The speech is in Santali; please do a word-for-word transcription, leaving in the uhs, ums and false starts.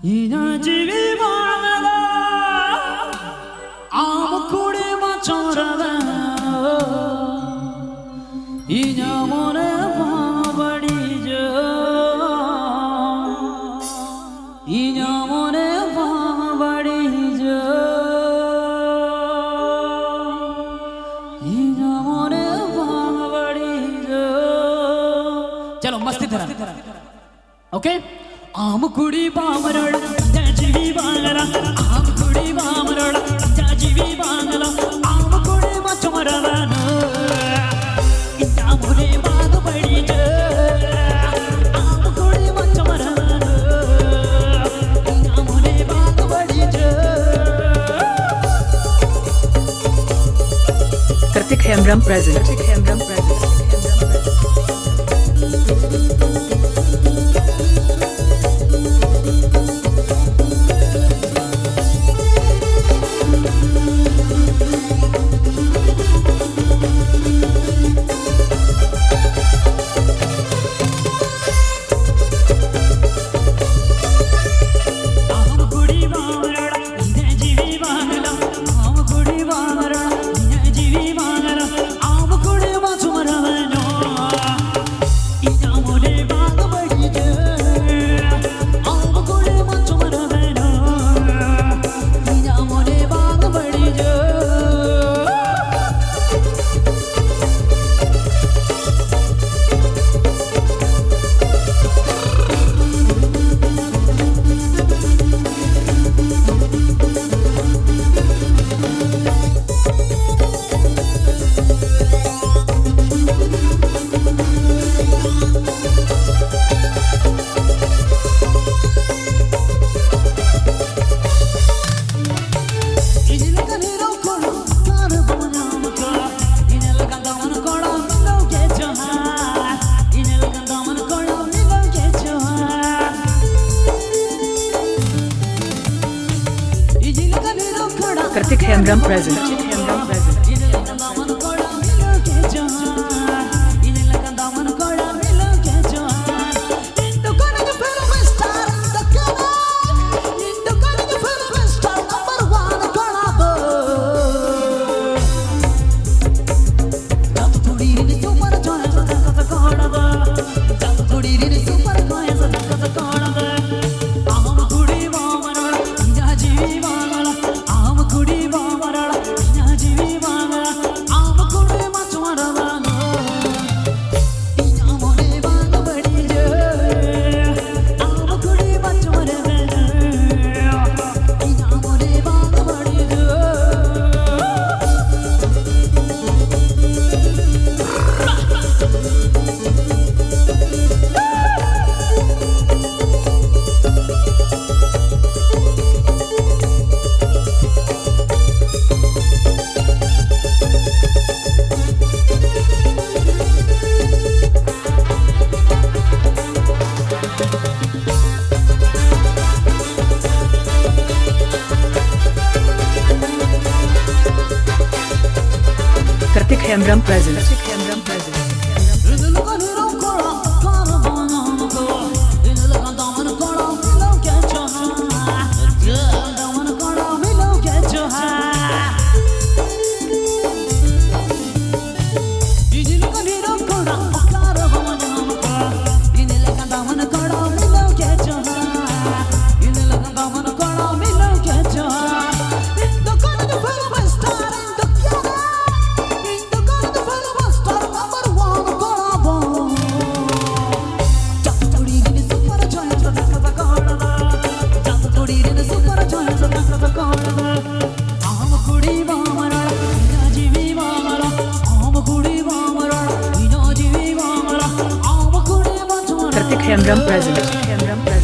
ᱤᱧᱟᱹᱜ ᱡᱤᱣᱤ ᱵᱟᱝᱞᱟ, ᱟᱢ ᱠᱩᱲᱤ ᱢᱟᱪᱚᱢ ᱨᱟᱫᱟ, ᱤᱧᱟᱹᱜ ᱢᱚᱱᱮ ᱵᱟᱝ ᱵᱟᱹᱲᱤᱡᱚᱜ, ᱤᱧᱟᱹᱜ ᱢᱚᱱᱮ ᱵᱟᱝ ᱵᱟᱹᱲᱤᱡᱚᱜ, ᱤᱧᱟᱹᱜ ᱢᱚᱱᱮ ᱵᱟᱝ ᱵᱟᱹᱲᱤᱡᱚᱜ᱾ ᱪᱚᱞᱚ, ᱢᱟᱥᱛᱤ ᱫᱷᱟᱨᱟ᱾ ᱳᱠᱮ? ᱟᱢ ᱠᱩᱲᱤ ᱵᱟᱢ ᱨᱚᱲᱟ, ᱤᱧᱟᱹᱜ ᱡᱤᱣᱤ ᱵᱟᱝᱞᱟ᱾ ᱟᱢ ᱠᱩᱲᱤ ᱵᱟᱢ ᱨᱚᱲᱟ, ᱤᱧᱟᱹᱜ ᱡᱤᱣᱤ ᱵᱟᱝᱞᱟ᱾ ᱟᱢ ᱠᱩᱲᱤ ᱢᱟᱪᱚᱢ ᱨᱟᱫᱟ, ᱤᱧᱟᱹᱜ ᱢᱚᱱᱮ ᱵᱟᱝ ᱵᱟᱹᱲᱤᱡᱚᱜ᱾ ᱟᱢ ᱠᱩᱲᱤ ᱢᱟᱪᱚᱢ ᱨᱟᱫᱟ, ᱤᱧᱟᱹᱜ ᱢᱚᱱᱮ ᱵᱟᱝ ᱵᱟᱹᱲᱤᱡᱚᱜ᱾ Kartik Hembram present. Kartik Hembram present. Kartik Hembram present. Hembrem presents. Hembrem presents. Kartik Hembrem presents.